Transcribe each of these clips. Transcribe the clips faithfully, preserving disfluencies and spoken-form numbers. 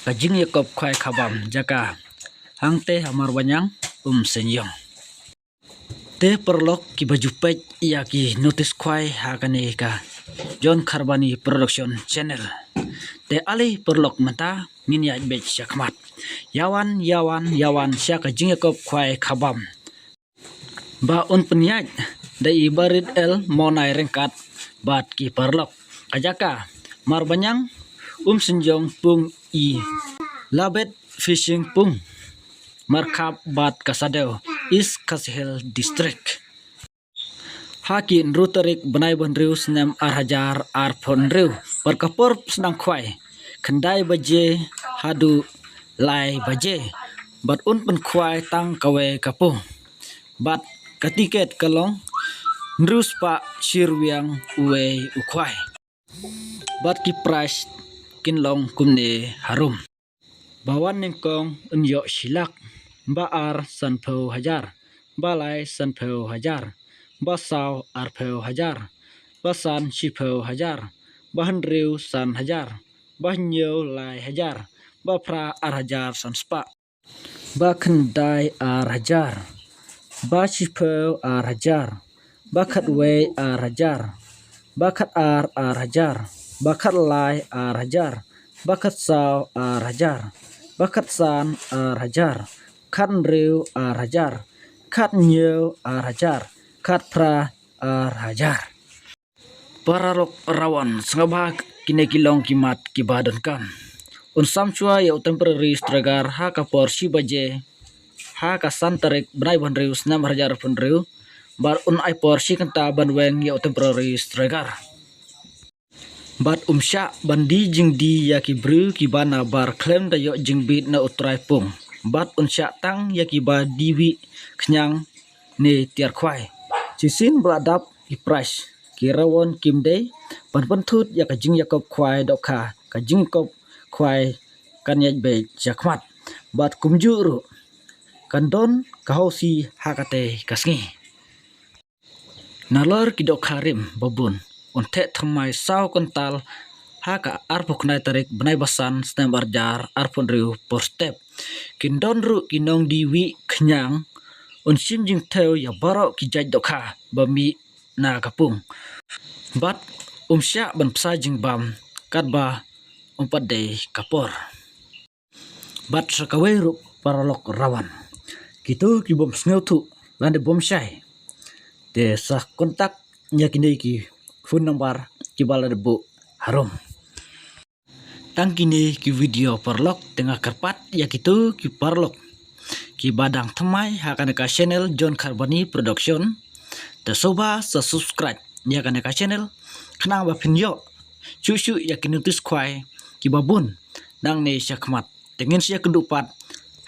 ka jingïakop khwai khabam jaka hangte ha Marbaniang, Umsynjong. Te paralok kiba ju peit ïa ki notice khwai ha kane ka John Kharbani Production Channel. Te ale paralok mynta ngin ïaid beit shakhmat. Ïawan, ïawan, ïawan sha ka jingïakop khwai khabam. Ba un pynïaid da i Barit L Monai Ryngkat bad ki paralok. Ka jaka Marbaniang, Umsynjong, Pung i Labet Fishing, Pung Markhap bad Kasadew, East Khasi Hills District. Ha ki hynriew tarik bnai ba hynriew snem ar hajar arphew hynriew, bad ka por sdang khwai khyndai baje haduh lai baje, bad un pynkhwai tang kawei ka pung. Bad ka tiket ka long hynriew spah shi ryngwiang uwei u khwai. Bad ki prize kin long kumne harum. Ba wan nyngkong un ïoh shi lak, ba ar sanphew hajar, ba lai sanphew hajar, ba saw arphew hajar, ba san shiphew hajar, ba hynriew san hajar, ba hynñiew lai hajar, ba phra ar hajar san spah, ba khyndai ar hajar, ba shiphew ar hajar, ba khatwei ar hajar, ba khatar ar hajar, ba khatlai ar hajar, ba khatsaw ar hajar, ba khatsan ar hajar, khathynriew ar hajar, khathynñiew ar hajar, khatphra ar hajar. Paralok rawan, sngewbha kine ki long ki mat kiba donkam. Un sam shuwa ïa u temporary striker ha ka por shi baje ha ka san tarik bnai ba hynriew snem ar hajar arphew hynriew, bad un ai por shi kynta ban weng ïa u temporary striker. Bad um shah ban die jingdie ïa ki briew kiba nabar khlem da ïoh jingbit na u trai pung. Bad un shah tang ïa kiba die wieh khñiang ne tiar khwai. Shisien ba la dap ki prize, ki rawan kim dei ban pynthut ïa ka jingïakop khwai dohkha, ka jingïakop khwai kan ïaid beit shakhmat. Bad kumjuh ruh kan don ka housie ha katei ka sngi. Nalor ki dohkha rim ba bun, un theh thymmai saw kyntal ha ka arphew khyndai tarik bnai ba san snem ar hajar arphew hynriew por step. Kin don ruh ki nongdie wieh khñiang, un shim jingthew ïa baroh ki jait dohkha ba mih na ka pung. Bad um shah ban pynshai jingbam katba um pat dei ka por. Bad sa kawei ruh paralok rawan, kito ki bym sngewthuh lane bym shai, te sa contact ïa kine ki phone number kiba la dep buh harum. Tang kine ki video paralok, te nga kyrpad ïa kito ki paralok kiba dang thymmai ha kane ka channel John Kharbani Production, te sngewbha sa subscribe ïa kane ka channel, khnang ba phin ïoh shuh shuh ïa ki notice khwai kiba bun nangne shakhmat. Te ngin sa ïakynduh pat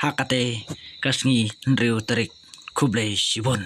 ha katei ka sngi hynriew tarik. Khublei shibun.